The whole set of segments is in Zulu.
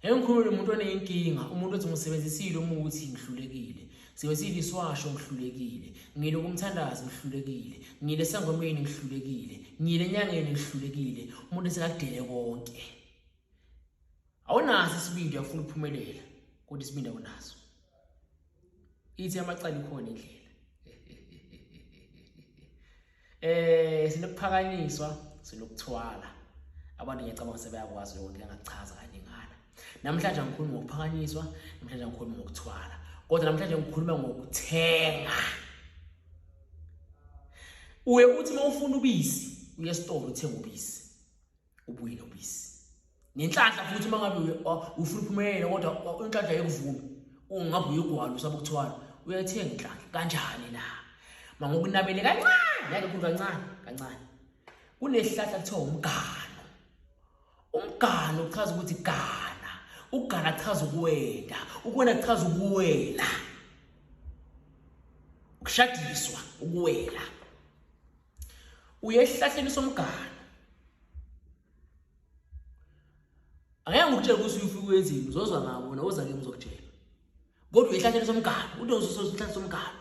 Ngeke ngikhulume nomuntu onenkinga, umuntu othi ngisebenzisile umuthi ngihlulekile. Sebenzisile iswasho ngihlulekile. Ngile kumthandazi ngihlulekile. Ngile esangomeni ngihlulekile. Ngile enyangeni ngihlulekile. Umuntu esekakudele konke. Awunaso isibindi uyafuna ukuphumelela, kodwa isibindi awunaso. Ithi amacala ikhona indlela. Sinokuphakanyiswa, sinokuthwala. Abantu ngiyacabanga sebeyakwazi lokho ngike ngakuchaza kaningana. Namhlanje angikhulumi ngokuphakanyiswa, namhlanje angikhulumi ngokuthwala. Kodwa namhlanje ngikhuluma ngokuthenga. Uye uthi uma ufuna ubisi, uye esitolo uthenga ubisi. Ubuye nobisi. Nenhlanhla futhi uma ngabe ufuna uphumelele kodwa inhlanhla ayikuvumi. Ungabe uyigwala usaba ukuthwala. Uyayithenga inhlanhla kanjani na? Mangokunabele kancane, ngeke khulu kancane, kancane. Kunesihlahla kuthiwa umgano. Umgano uchaza ukuthi gana. Ukugana kuchaza ukuwenda, ukuwenda kuchaza ukuwela. Ukushadiswa, ukuwela. Uye esihlahleni somgano. Angeke ngikutshele ukuthi uyofika wenzini, uzozwa ngabo wena woza kimi ngizokutshela. Kodwa uye esihlahleni somgano, uthi uzosohlahla somgano.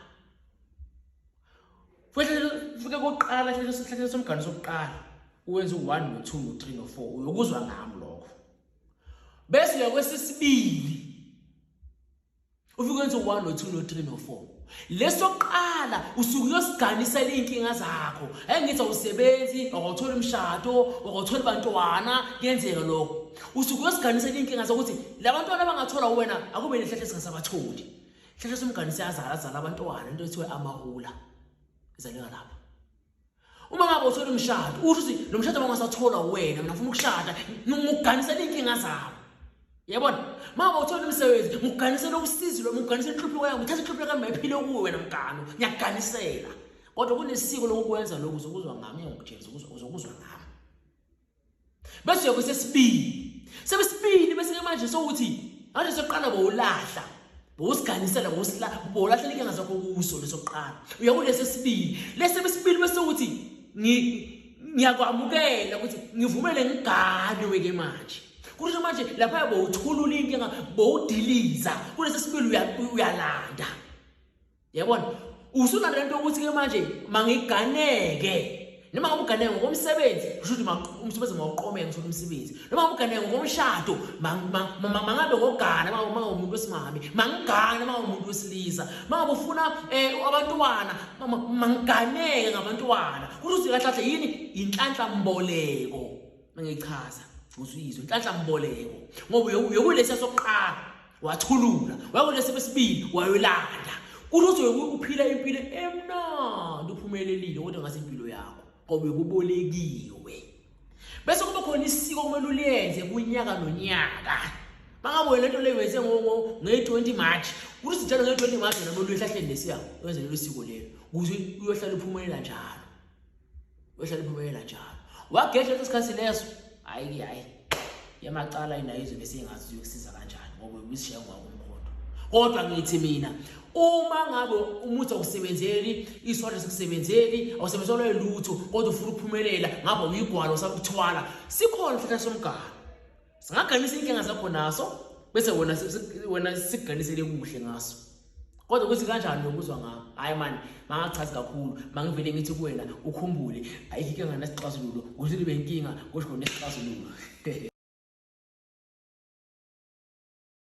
Futhi fike kokuqala esihlahleni somgano sokuqala uwenze u-1 no-2 no-3 no-4 uyokuzwa ngami lokho. Bese uya kwesesibili ufike wenze u-1 no-2 no-3 no-4 lesokuqala usuke uyosiganisela iy'nkinga zakho engithi awusebenzi awutholi umshado awutholi bantwana kuyenzeka lokho usuke uyosiganisela iy'nkinga zakho ukuthi la bantwana abangathola wena akube nehlahla esingasabatholi Hlahla somgani siyazala azala abantwana into ethiwa amahula. Izaleka lapha. Uma ngabe uthola umshado, usho ukuthi lo mshado bangasathola wena, mina ngifuna ukushada, ngikuganisela inkinga zabo. Yabona? Uma uthola umsebenzi, ngikuganisela usizi lo, ngikuganisela inhlupheko yakho, ngithatha inhlupheko yami mayiphile kuwe wena mgano, ngiyakuganisela. Kodwa kunesiko lokukwenza lokhu uzokuzwa ngami, ngiyakutshela uzokuzwa ngami. Bese uya kwesesibili. Sebesibili bese ke manje sowuthi manje soqala bowulahla. Bowusiganisela bowusila bowulahla inkinga zakho kuso lesokuqala. Uya kulesi sibili. Lesi besibili bese uthi ngiyakwamukela ukuthi ngivumele ngiganwe ke manje. Kusho manje lapha bowuthulula inkinga bowudiliza. Kulesi sibili uyalanda. Yabona? Usunale nto ukuthi ke manje mangiganeke. Noma ngabe uganeke ngokomsebenzi, kusho ukuthi umsebenzi mawuqomeke ngithola umsebenzi. Noma ngabe uganeke ngokomshado, mangabe ngogana uma umuntu wesimame, mangigane uma umuntu wesilisa. Mangabe ufuna eh, abantwana, mangiganeke ngabantwana. Kusho ukuthi kahle kahle yini inhlanhla mboleko. Mangichaza, uzuyizwe inhlanhla mboleko. Ngoba uyokulesa sokuqala wathulula wakulesi besibili wayolanda kusho ukuthi uphila impilo emnandi uphumelelile kodwa ngase impilo yakho ngoba uyokubolekiwe bese kuba khona isiko kumele uliyenze kunyaka nonyaka bangabe lento leyo wenze nge-20 March kuthi njalo nge-20 March wena kumele uyehlahleni lesiya wenze lelo siko lelo ukuze uyohlala uphumelela njalo wehlala iphumelela njalo wageja leso sikhathi leso hayi ke hayi yamacala inayo izobe sengazi uyokusiza kanjani ngoba ubisishiya ngwako umkhondo kodwa ngithi mina uma ngabe umuthi awusebenzeli iswasho sikusebenzeli awusebenzelwa lutho kodwa ufuna ukuphumelela ngapha uyigwala usakuthwala sikhona isihlahla somgano singaganisa inkinga zakho naso bese wena wena sikuganisele kuhle ngaso kodwa ukuthi kanjani lokuzwa ngakho hayi mani mangachazi kakhulu mangivele ngithi kuwena ukhumbule ayikho inkinga nesixazululo ukuthi libe inkinga kusho nesixazululo.